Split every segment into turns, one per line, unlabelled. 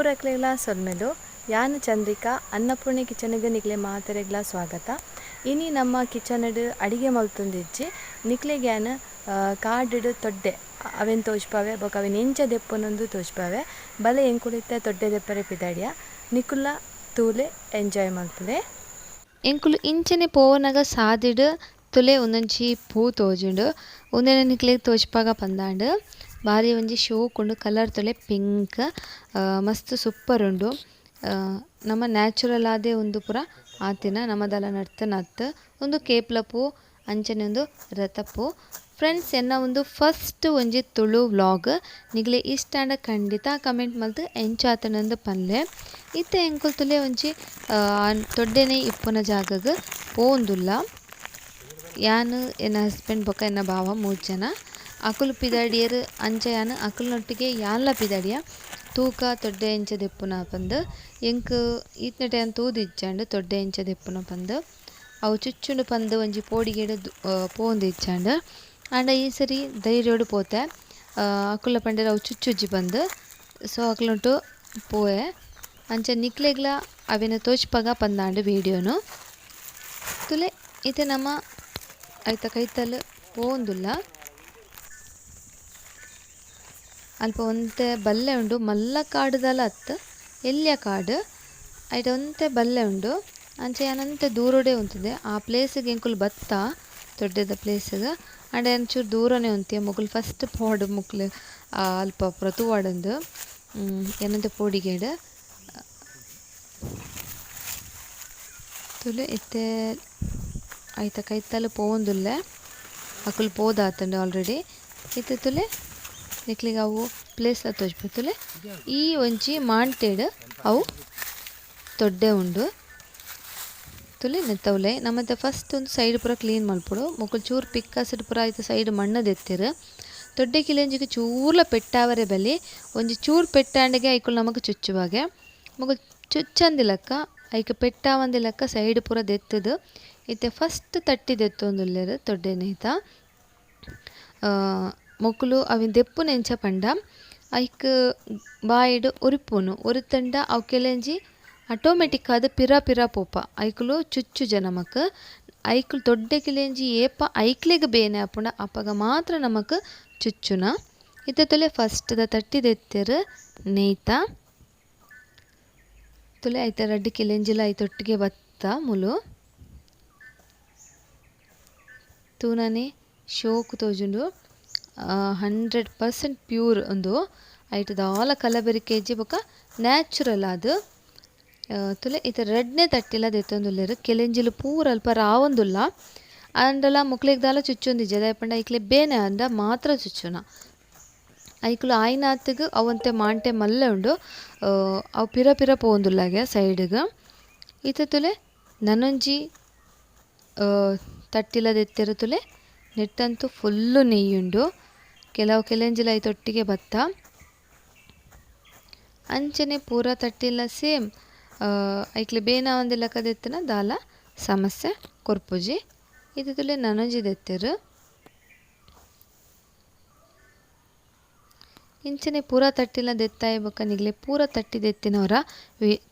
ಮಾಪೂರಕ್ಲೆಗ್ಲಾ ಸೊಲ್ಮೆಲು. ಯಾನ್ ಚಂದ್ರಿಕಾ, ಅನ್ನಪೂರ್ಣೆ ಕಿಚನ್ ಗ್ ನಿಕ್ಲೆ ಮಾತೆರೆಗ್ಲಾ ಸ್ವಾಗತ. ಇನಿ ನಮ್ಮ ಕಿಚನ್ ಡ್ ಅಡಿಗೆ ಮಲ್ತೊಂದಿಜ್ಜಿ. ನಿಕ್ಲೆಗ್ ಯಾನ್ ಕಾಡ್ ಡ್ ತೊಡ್ಡೆ ಅವೆನ್ ತೋಜ್ಪಾವೆ ಬೊಕ ಅವೆನ್ ಎಂಚ ದೆಪ್ಪುನುಂದು ತೋಜ್ಪಾವೆ. ಬಲೆ ಎಂಕುಲು ಇತ್ತೆ ತೊಡ್ಡೆ ದೆಪ್ಪರೆ ಪಿದಾಡಿಯ. ನಿಕುಲ್ಲ ತೂಲೆ ಎಂಜಾಯ್ ಮಲ್ಪುಲೆ.
ಎಂಕುಲು ಇಂಚನೆ ಪೋವನಗ ಸಾದಿಡ್ ತುಲೆ ಉಂದೊಂಜಿ ಪೂ ತೋಜುಂಡು. ಉಂದೆನ್ ನಿಕ್ಲೆಗ್ ತೋಜ್ಪಾಗ ಪಂದಾಂಡ್. ಬಾರಿ ಒಂಜಿ ಶೋಕ್ ಉಂಡು, ಕಲರ್ ತುಲೆ ಪಿಂಕ್, ಮಸ್ತ್ ಸೂಪರ್ ಉಂಡು. ನಮ್ಮ ನ್ಯಾಚುರಲ್ ಆದೇ ಉಂದು ಪೂರ ಆತಿನ ನಮದಲ ನಡ್ತನತ್. ಉಂದು ಕೇಪ್ಲ ಪೂ ಅಂಚನೆ ಉಂದು ರಥ ಪೂ. ಫ್ರೆಂಡ್ಸ್, ಎನ್ನ ಉಂದು ಫಸ್ಟ್ ಒಂಜಿ ತುಳು ವ್ಲಾಗ್. ನಿಕ್ಲೆ ಇಷ್ಟ ಆಂಡ ಖಂಡಿತ ಕಮೆಂಟ್ ಮಲ್ತ್ ಎಂಚಾತನಂದು ಪನ್ಲೆ. ಇತ್ತೆ ಎಂಕುಲು ತುಲೆ ಒಂಜಿ ತೊಡ್ಡೆನೆ ಇಪ್ಪುನ ಜಾಗಗ್ ಪೋವೊಂದುಲ್ಲ. ಯಾನ್ ಎನ್ನ ಹಸ್ಬೆಂಡ್ ಬೊಕ ಎನ್ನ ಬಾವ ಮೂಜಿ ಜನ. ಅಕುಲು ಪಿದಾಡಿಯೆರ್, ಅಂಚ ಯಾನ್ ಅಕುಲ್ನೊಟ್ಟಿಗೆ ಯಾನ್ಲ ಪಿದಾಡಿಯ. ತೂಕ ತೊಡ್ಡೆ ಎಂಚ ದೆಪ್ಪುನ ಪಂದ್. ಎಂಕ್ ಈತ್ನೆಟ ಯಾನ್ ತೂದಿಜ್ಜಾಂಡ್ ತೊಡ್ಡೆ ಎಂಚ ದೆಪ್ಪುನ ಪಂದ್. ಅವು ಚುಚ್ಚುಂಡು ಪಂದ್ ಒಂಜಿ ಪೋಡಿಗೆಡ್ ಪೋವೊಂದಿಜ್ಜಾಂಡ್. ಆಂಡ ಈ ಸರಿ ಧೈರ್ಯೊಡು ಪೋತೆ. ಅಕುಲ ಪಂಡೆರ್ ಅವು ಚುಚ್ಚುಜ್ಜಿ ಪಂದ್. ಸೊ ಅಕುಲೊಟ್ಟು ಪೋಯೆ. ಅಂಚ ನಿಕ್ಲೆಗ್ಲ ಅವೆನ್ ತೋಜ್ಪಾಗ ಪಂದಾಂಡ್ ವೀಡಿಯೋನು. ತುಲೆ ಇತ್ತೆ ನಮ ಐತ ಕೈತಲ್ ಪೋವೊಂದುಲ್ಲ. ಅಲ್ಪ ಒಂತೆ ಬಲ್ಲೆ ಉಂಡು, ಮಲ್ಲ ಕಾಡುದಲ ಅತ್ತ್, ಎಲ್ಯ ಕಾಡು. ಐಟ್ ಒಂತೆ ಬಲ್ಲೆ ಉಂಡು. ಅಂಚ ಯಾನ್ ಒಂತೆ ದೂರೊಡೆ ಉಂತುದೆ. ಆ ಪ್ಲೇಸ್ಗ್ ಎಂಕುಲು ಬತ್ತ ತೊಡ್ಡೆದ ಪ್ಲೇಸ್ಗ್. ಆಂಡ ಯಾನ್ ಚೂರು ದೂರನೇ ಉಂತಿಯೆ. ಮೊಕುಲು ಫಸ್ಟ್ ಪೋಡು ಮೊಕ್ಲು ಅಲ್ಪ ಪೂರ ತೂವೊಡುಂದು. ಯಾನೊಂತೆ ಪೋಡಿಗೇಡ್. ತುಲೆ ಇತ್ತೆ ಐತ ಕೈತಲ್ ಪೋವೊಂದುಲ್ಲೆ. ಅಕುಲು ಪೋದಾತುಂಡು ಆಲ್ರೆಡಿ. ಇತ್ತೆ ತುಲೆ ನಿಕ್ಲೆಗ್ ಅವು ಪ್ಲೇಸ್ ತೋಜ್ಪೆ. ತುಲೆ ಈ ಒಂಜಿ ಮಾಂಟೆಡ್ ಅವು ತೊಡ್ಡೆ ಉಂಡು. ತುಲೆ ನೆತ್ತವುಲೆ ನಮತ್ತೆ ಫಸ್ಟ್ ಒಂದು ಸೈಡ್ ಪೂರ ಕ್ಲೀನ್ ಮಲ್ಪೊಡು. ಮೊಕುಲು ಚೂರು ಪಿಕ್ಕಾಸಿಡ್ ಪೂರ ಐತ ಸೈಡ್ ಮಣ್ಣು ದೆತ್ತೆರ್. ತೊಡ್ಡೆ ಕಿಲೆಂಜಿಗ್ ಚೂರ್ಲ ಪೆಟ್ಟಾವರೆ ಬಲಿ. ಒಂಜಿ ಚೂರು ಪೆಟ್ಟಾಂಡಗೆ ಐಕುಲು ನಮಕ್ ಚುಚ್ಚುವಾಗೆ. ಮೊಕುಲು ಚುಚ್ಚಂದಿಲಕ್ಕ ಐಕ್ ಪೆಟ್ಟಾವಂದಿಲಕ್ಕ ಸೈಡ್ ಪೂರ ದೆತ್ತುದು ಇತ್ತೆ ಫಸ್ಟ್ ತಟ್ಟಿ ದೆತ್ತೊಂದುಲ್ಲೆರ್ ತೊಡ್ಡೆ ನೇತ. ಮೊಕುಲು ಅವೆನ್ ದೆಪ್ಪುನ ಎಂಚ ಪಂಡ ಐಕ್ ಬಾಯಿಡ್ ಒರಿಪುನು. ಒರಿತಂಡ ಅವು ಕೆಲಂಜಿ ಆಟೋಮೆಟಿಕ್ ಆದ್ ಪಿರ ಪಿರ ಪೋಪ. ಐಕುಲು ಚುಚ್ಚುಜ ನಮಕ್. ಐಕುಲು ತೊಡ್ಡೆ ಕಿಲೆಂಜಿ ಏಪ ಐಕ್ಲೆಗ್ ಬೇನೆ ಆಪುಂಡ ಅಪಗ ಮಾತ್ರ ನಮಕ್ ಚುಚ್ಚುನ. ಇತ್ತೆ ತುಲೆ ಫಸ್ಟ್ ದ ತಟ್ಟಿ ದೆತ್ತೆರ್ ನೇಯ್ತ. ತುಲೆ ಐತ ರಡ್ಡ್ ಕಿಲೆಂಜಿಲ ಐತೊಟ್ಟಿಗೆ ಬತ್ತ ಮುಲು. ತೂನನೆ ಶೋಕು ತೋಜುಂಡು. 100% ಪ್ಯೂರ್ ಉಂದು. ಐಟ್ ದಾಲ ಕಲಬೆರಿಕೆ ಇಜ್ಜಿ ಬೊಕ ನ್ಯಾಚುರಲ್ ಆದ್. ತುಲೆ ಇತ್ತೆ ರಡ್ಡ್ನೆ ತಟ್ಟಿಲ ದೆತ್ತೊಂದುಲ್ಲೆರ್. ಕೆಲೆಂಜಿಲು ಪೂರ ಅಲ್ಪ ರಾವೊಂದುಲ್ಲ. ಆಂಡಲ ಮೊಕ್ಲೆಗ್ ದಾಲ ಚುಚ್ಚೊಂದಿಜ್ಜಿ. ದಾಯೆ ಪಂಡ ಐಕ್ಲೆ ಬೇನೆ ಆಂಡ ಮಾತ್ರ ಚುಚ್ಚುನ. ಐಕುಲು ಆಯಿನಾತ್ಗ್ ಅವಂತೆ ಮಾಂಟೆ ಮಲ್ಲೆ ಉಂಡು. ಅವು ಪಿರ ಪಿರ ಪೋವೊಂದುಲ್ಲಗೆ ಸೈಡ್ಗ್. ಇತ್ತೆ ತುಲೆ ನನೊಂಜಿ ತಟ್ಟಿಲ ದೆತ್ತೆರ್ ತುಲೆ. ನೆಟ್ಟಂತೂ ಫುಲ್ಲು ನೆಯ್ಯುಂಡು. ಕೆಲವು ಕೆಲೆಂಜಿಲ ಐತೊಟ್ಟಿಗೆ ಬತ್ತ. ಅಂಚನೆ ಪೂರ ತಟ್ಟಿಲ ಸೇಮ್. ಐಕ್ಲೆ ಬೇನೆ ಆವಂದಿಲಕ ದೆತ್ತುನ ದಾಲ ಸಮಸ್ಯೆ ಕೊರ್ಪುಜಿ. ಇತ್ತೆ ತುಲೆ ನನೊಂಜಿ ದೆತ್ತೆರ್. ಇಂಚನೆ ಪೂರ ತಟ್ಟಿಲ ದೆತ್ತಾಯಿ ಬೊಕ ನಿಗ್ಲೆ ಪೂರ ತಟ್ಟಿ ದೆತ್ತಿನವರ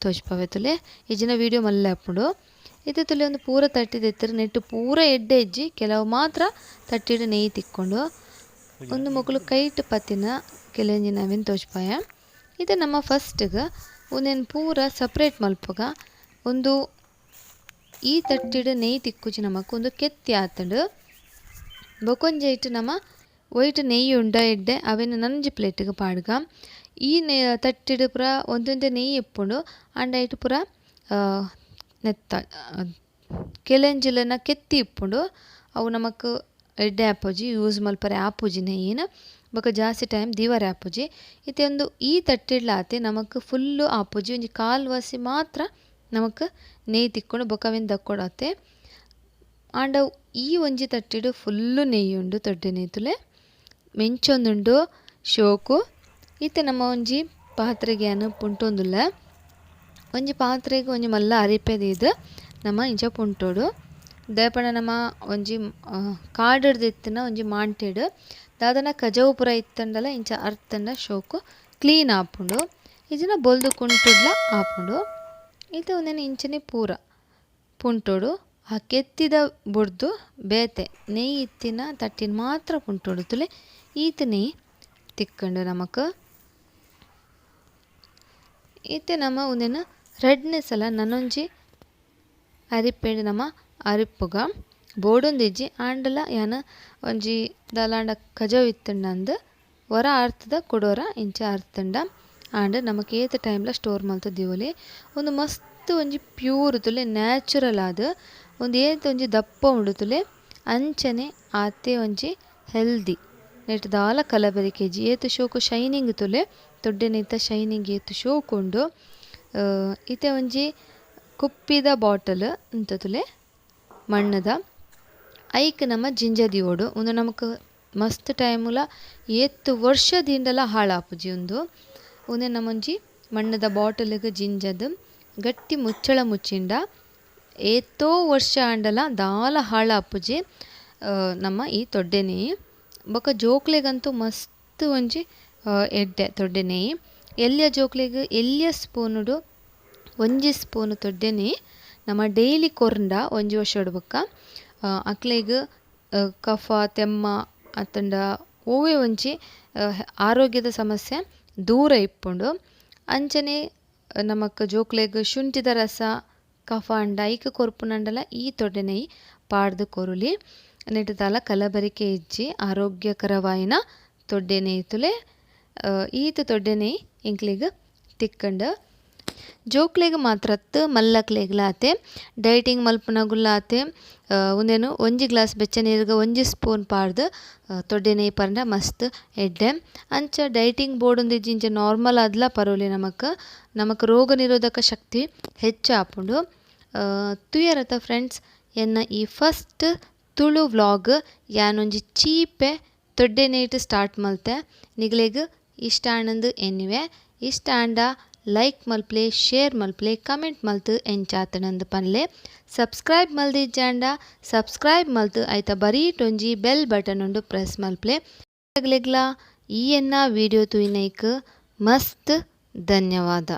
ತೋಜ್ಪಾವೆ ತುಲೆ. ಇಜ್ಜಿನ ವೀಡಿಯೋ ಮಲ್ಲೆ ಆಪುಂಡು. ಇತ್ತೆ ತುಲೆ ಒಂದು ಪೂರ ತಟ್ಟಿ ದೆತ್ತೆರ್. ನೆಟ್ಟು ಪೂರ ಎಡ್ಡೆ ಇಜ್ಜಿ, ಕೆಲವು ಮಾತ್ರ ತಟ್ಟಿಡ್ ನೆಯ್ಯಿ ತಿಕ್ಕೊಂಡು. ಒಂದು ಮೊಕುಲು ಕೈಟ್ ಪತ್ತಿನ ಕೆಲೆಂಜಿನ ಅವೆನ್ ತೋಜ್ಪಾಯ. ಇತ್ತೆ ನಮ್ಮ ಫಸ್ಟ್ಗ್ ಉಂದೆನ್ ಪೂರ ಸಪ್ರೇಟ್ ಮಲ್ಪುಗ. ಉಂದು ಈ ತಟ್ಟಿಡ್ ನೆಯ್ಯಿ ತಿಕ್ಕುಜಿ ನಮಕ್, ಉಂದು ಕೆತ್ತಿ ಆತುಂಡು. ಬೊಕೊಂಜಿ ಐಟ್ ನಮ ಒಯ್ಟ್ ನೆಯ್ಯಿ ಉಂಡ ಎಡ್ಡೆ ಅವೆನ್ ನನೊಂಜಿ ಪ್ಲೇಟ್ಗ್ ಪಾಡ್ಗ. ಈ ತಟ್ಟಿಡ್ ಪೂರ ಒಂತೊಂತೆ ನೆಯ್ಯಿ ಇಪ್ಪುಂಡು. ಆಂಡ ಐಟ್ ಪೂರ ನೆತ್ತ ಕೆಲೆಂಜಿಲೆನ ಕೆತ್ತಿ ಇಪ್ಪುಂಡು. ಅವು ನಮಕ್ ಎಡ್ಡೆ ಆಪುಜಿ, ಯೂಸ್ ಮಲ್ಪರೆ ಆಪುಜಿ ನೆಯ್ಯಿನ. ಬೊಕ ಜಾಸ್ತಿ ಟೈಮ್ ದೀವರೆ ಆಪುಜಿ. ಇತ್ತೆ ಉಂದು ಈ ತಟ್ಟಿಡ್ಲಾತೆ ನಮಕ್ ಫುಲ್ಲು ಆಪುಜಿ, ಒಂಜಿ ಕಾಲ್ ವಾಸಿ ಮಾತ್ರ ನಮಕ್ ನೆಯ್ಯಿ ತಿಕ್ಕುಂಡು. ಬೊಕ ಅವೆನ್ ದಕ್ಕೊಡಾತೆ. ಆಂಡ ಈ ಒಂಜಿ ತಟ್ಟಿಡ್ ಫುಲ್ಲು ನೆಯ್ಯಿ ಉಂಡು. ತೊಡ್ಡೆ ನೆಯ್ತುಲೆ ಮೆಂಚೊಂದುಂಡು ಶೋಕು. ಇತ್ತೆ ನಮ್ಮ ಒಂಜಿ ಪಾತ್ರೆಗೆ ಯಾನ್ ಪುಂಟೊಂದುಲ್ಲೆ. ಒಂಜಿ ಪಾತ್ರೆಗ್ ಒಂಜಿ ಮಲ್ಲ ಅರಿಪೆ ದೀದ್ ನಮ ಇಂಚ ಪುಂಟೊಡು. ದಾಯೆ ನಮ್ಮ ಒಂಜಿ ಕಾಡುಡ್ದು ಇತ್ತಿನ ಒಂಜಿ ಮಾಂಟೆಡ್ ದಾದನ ಕಜವು ಪೂರ ಇತ್ತುಂಡಲ ಇಂಚ ಅರ್ತುಂಡ ಶೋಕು ಕ್ಲೀನ್ ಆಪುಂಡು. ಇಜಿನ ಬೊಲ್ದು ಕುಂಟುಡ್ಲ ಆಪುಂಡು. ಇತ್ತೆ ಉಂದೆನ್ ಇಂಚನೆ ಪೂರ ಪುಂಟೊಡು ಆ ಕೆತ್ತಿದ ಬುಡ್ದು ಬೇತೆ ನೆಯ್ಯಿ ಇತ್ತಿನ ತಟ್ಟಿನ ಮಾತ್ರ ಪುಂಟೊಡು ತುಲೆ ಈತ್ ನೆಯ್ಯಿ ತಿಕ್ಕುಂಡು ನಮಕ್. ಇತ್ತೆ ನಮ ಉಂದೆನ್ ರಡ್ಡನೇ ಸಲ ನನೊಂಜಿ ಅರಿಪ್ಪೆಡ್ ನಮ ಅರಿಪ್ಪುಗ ಬೋಡೊಂದಿಜ್ಜಿ ಆಂಡಲ ಯಾನ್ ಒಂಜಿ ದಾಲಾಂಡ ಕಜವು ಇತ್ತುಂಡಂದು ಒರ ಅರ್ತದ ಕುಡೊರ ಇಂಚ ಅರ್ತುಂಡ ಆಂಡ ನಮಕ್ ಏತ್ ಟೈಮ್ಲ ಸ್ಟೋರ್ ಮಲ್ತ್ ದೀವೊಲಿ. ಉಂದು ಮಸ್ತ್ ಒಂಜಿ ಪ್ಯೂರ್ ತುಲೆ ನ್ಯಾಚುರಲ್ ಆದ್ ಉಂದು ಏತ್ ಒಂಜಿ ದಪ್ಪ ಉಂಡು ತುಲೆ ಅಂಚನೆ ಆತೆ ಒಂಜಿ ಹೆಲ್ದಿ ನೆಟ್ ದಾಲ ಕಲಬೆರಕೆ ಇಜ್ಜಿ. ಏತ್ ಶೋಕು ಶೈನಿಂಗ್ ತುಲೆ ತೊಡ್ಡೆ ನೆತ್ತ ಶೈನಿಂಗ್ ಏತ್ ಶೋಕು ಉಂಡು. ಇತ್ತೆ ಒಂಜಿ ಕುಪ್ಪಿದ ಬಾಟಲ್ ಉಂತ ತುಲೆ ಮಣ್ಣುದ ಐಕ್ ನಮ ಜಿಂಜ ದೀವೊಡು. ಉಂದು ನಮಕ್ ಮಸ್ತ್ ಟೈಮುಲ ಏತ್ ವರ್ಷ ದೀಂಡಲ ಹಾಳಾಪುಜಿ ಉಂದು. ಉಂದೆ ನಮೊಂಜಿ ಮಣ್ಣುದ ಬಾಟಲ್ ಗ್ ಜಿಂಜದ್ ಗಟ್ಟಿ ಮುಚ್ಚಳ ಮುಚ್ಚಿಂಡ ಏತೋ ವರ್ಷ ಆಂಡಲ ದಾಲ ಹಾಳಾಪುಜಿ ನಮ್ಮ ಈ ತೊಡ್ಡೆ ನೆಯ್ಯಿ. ಬೊಕ ಜೋಕ್ಲೆಗಂತೂ ಮಸ್ತ್ ಒಂಜಿ ಎಡ್ಡೆ ತೊಡ್ಡೆ ನೆಯ್ಯಿ. ಎಲ್ಯ ಜೋಕ್ಲೆಗ್ ಎಲ್ಯ ಸ್ಪೂನುಡು ಒಂಜಿ ಸ್ಪೂನ್ ತೊಡ್ಡೆ ನೆಯ್ಯಿ ನಮ ಡೈಲಿ ಕೊರ್ಂಡ ಒಂಜಿ ವರ್ಷಡ್ ಬೊಕ್ಕ ಅಕ್ಲೆಗ್ ಕಫ ತೆಮ್ಮ ಅತ್ತಂಡ ಒವ್ವೆ ಒಂಜಿ ಆರೋಗ್ಯದ ಸಮಸ್ಯೆ ದೂರ ಇಪ್ಪುಂಡು. ಅಂಚನೆ ನಮಕ್ ಜೋಕ್ಲೆಗ್ ಶುಂಠಿದ ರಸ ಕಫ ಅಂಡ ಐಕ್ ಕೊರ್ಪುನಂಡಲ ಈ ತೊಡ್ಡೆ ನೆಯ್ಯಿ ಪಾಡ್ದ್ ಕೊರೊಲಿ. ನೆಟ್ ದಾಲ ಕಲಬೆರಕೆ ಇಜ್ಜಿ ಆರೋಗ್ಯಕರವಾಯಿನ ತೊಡ್ಡೆ ನೆಯ್ಯಿ ತುಲೆ. ಈತ್ ತೊಡ್ಡೆ ನೆಯ್ಯಿ ಎಂಕ್ಲೆಗ್ ತಿಕ್ಕುಂಡು. ಜೋಕ್ಲೆಗ್ ಮಾತ್ರತ್ ಮಲ್ಲಕ್ಲೆಗ್ಲ ಆತೆ ಡೈಟಿಂಗ್ ಮಲ್ಪುನಗುಲ ಆತೆ. ಉಂದೆನ್ ಒಂಜಿ ಗ್ಲಾಸ್ ಬೆಚ್ಚ ನೀರ್ಗ್ ಒಂಜಿ ಸ್ಪೂನ್ ಪಾಡ್ದ್ ತೊಡ್ಡೆ ನೆಯ್ಯಿ ಪರ್ಂಡ ಮಸ್ತ್ ಎಡ್ಡೆ. ಅಂಚ ಡೈಟಿಂಗ್ ಬೋಡೊಂದಿಜ್ಜಿ ಇಂಚ ನಾರ್ಮಲ್ ಆದ್ಲ ಪರೊಲಿ ನಮಕ್. ನಮಕ್ ರೋಗ ನಿರೋಧಕ ಶಕ್ತಿ ಹೆಚ್ಚಾಪುಂಡು. ತೂಯರತ ಫ್ರೆಂಡ್ಸ್ ಎನ್ನ ಈ ಫಸ್ಟ್ ತುಳು ವ್ಲಾಗ್ ಯಾನೊಂಜಿ ಚೀಪೆ ತೊಡ್ಡೆ ನೆಯ್ಟ್ ಸ್ಟಾರ್ಟ್ ಮಲ್ತೆ. ನಿಗಲೆಗ್ ಇಷ್ಟ ಆಂಡಂದು ಎನ್ನುವೆ. ಇಷ್ಟ ಆಂಡ ಲೈಕ್ ಮಲ್ಪ್ಲೆ, ಶೇರ್ ಮಲ್ಪ್ಲೆ, ಕಮೆಂಟ್ ಮಲ್ತ್ ಎಂಚಾತನಂದು ಪನ್ಲೆ. ಸಬ್ಸ್ಕ್ರೈಬ್ ಮಲ್ದಿಜ್ಜಾಂಡ ಸಬ್ಸ್ಕ್ರೈಬ್ ಮಲ್ತ್ ಐತ ಬರೀಟೊಂಜಿ ಬೆಲ್ ಬಟನ್ ಉಂಡು ಪ್ರೆಸ್ ಮಲ್ಪ್ಲೆ. ಈ ಎನ್ನ ವಿಡಿಯೋ ತೂಯಿನೈಕ್ ಮಸ್ತ್ ಧನ್ಯವಾದ.